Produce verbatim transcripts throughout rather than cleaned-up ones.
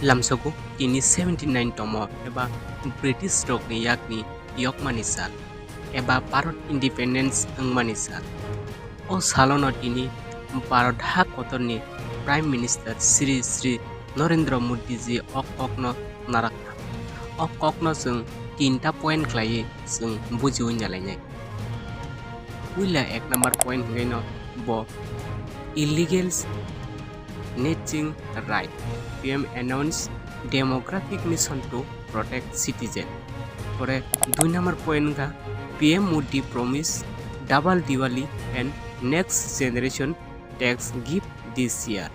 Lamsogo tini seventy nine tomo eba British rokni yakni yokmani sal eba Bharat Independence wngmani sal. O salono tini Bharat ha kotorni Prime Minister Shri Shri Narendra Modi ji o kokno narakha. O kokno chwng tinta point khlaiwi chwng bujiwi nalainai. Puila ek number point hwnkhe no bo illegal snatching raid, P M announce demographic mission to protect citizen. Pore dui number point wngkha P M Modi promise double Diwali and next generation tax gift this year.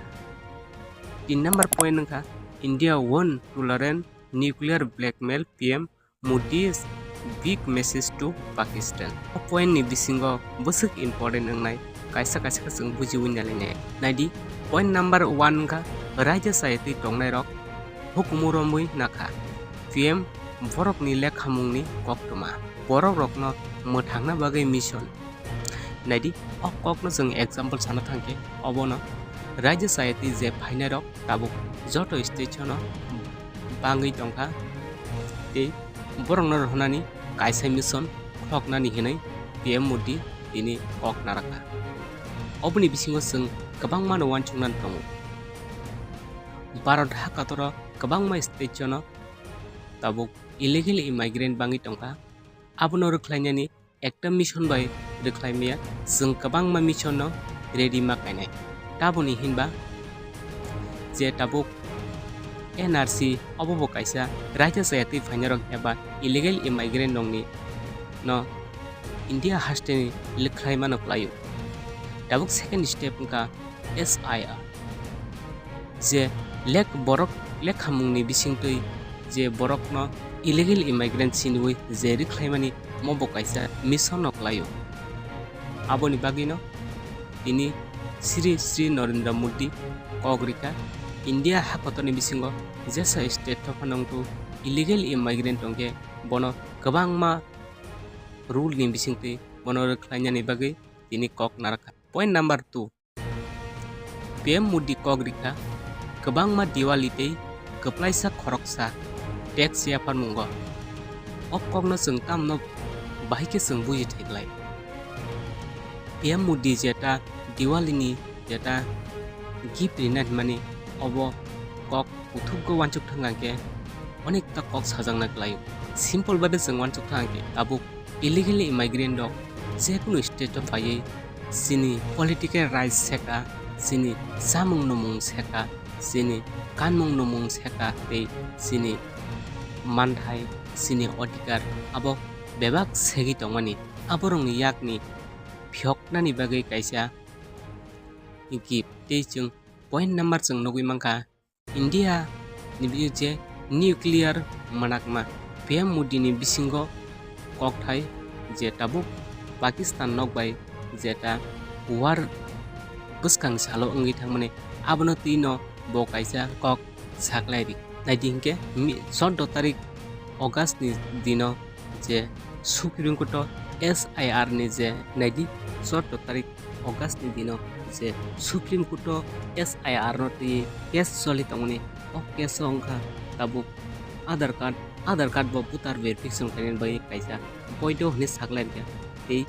Tin number point wngkha India won't tolerate nuclear blackmail, P M Modi's big message to Pakistan. O point ni bisingo bwswk important wngnai kaisa kaisa khe chwng bujiwi nalainai. Naidi, point number one wngkha raida chayatwi tongnairok hukumu romwi nakha. P M borokni lekhamungni koktwma, borok rokno mwthangna bagwi mission. Naidi, o kokno chwng example sana thangkhe, obono raida chayatwi je phainairok tabuk joto state-o no bangwi tongkha tei borokno rohornani kaisa mission khoknani hinwi P M Modi tini kok narakha. Oboni bisingo chwng kwbangmano uansuknani tongo. Bharat hakatoro kwbangma state-o no tabuk illegal immigrant bangwi tongkha. Abono rwkhlainani ekta mission bai rwkhlai maya, chwng kwbangma mission no ready ma kainai. Taboni hinba je tabuk N R C obo bo kaisa raida chayatwi phainairok eba illegal immigrant rokni no India hasteni rwkhlai mano kwlaio. Tabuk second step wngkha S I R. Je lek borok lekhamungni bisingtwi je borokno illegal immigrant siniwi je rwkhlaimani mo bo kaisa mission no kwlaio. Aboni bagwino tini Shri Shri Narendra Modi kok rikha India hakotorni bisingo jesa state thopha nongthu illegal immigrant tongkhe bono kwbangma rule ni bisingtwi bono rwkhlainani bagwi tini kok narakha. Point number two, P M Modi kok rikha kwbangma Diwali tei kwplaisa khoroksa tax yapharmungo. O kokno chwng tamno bahai khe chwng buji thaiklai. P M Modi jeta Diwali ni jeta gift rina hwnmani obo kok kuthukgo uansuk thang khe onek ta kok sajakna kwlaio. Simple babe chwng uansuk thang khe tabuk illegal immigrant rok jekunu state o phaiwi chini political rights seka, chini chamung numung seka, chini kanmung numung seka tei chini manthai, chini odhikar abo bebak segwi tongmani. Aborokni yakni phiyoknani bagwi kaisa gift tei chwng point number chwng nugwi mankha. India ni biyo je nuclear manakma P M Modi ni bisingo kokthai je tabuk Pakistan nok bai jeta war bwskang salo wngwi thangmani abono twi no bo kaisa kok saklai ri. Naidi hinkhe mi-, chordo tarik August ni dino je Supreme Court o S I R ni je naidi chordo tarik August ni dino je Supreme Court o S I R no twi case choli tongmani, o case o wngkha tabuk Aadhaar card, Aadhaar card bo voter verification khainani bagwi kaisa boido hwnwi saklai rikha tei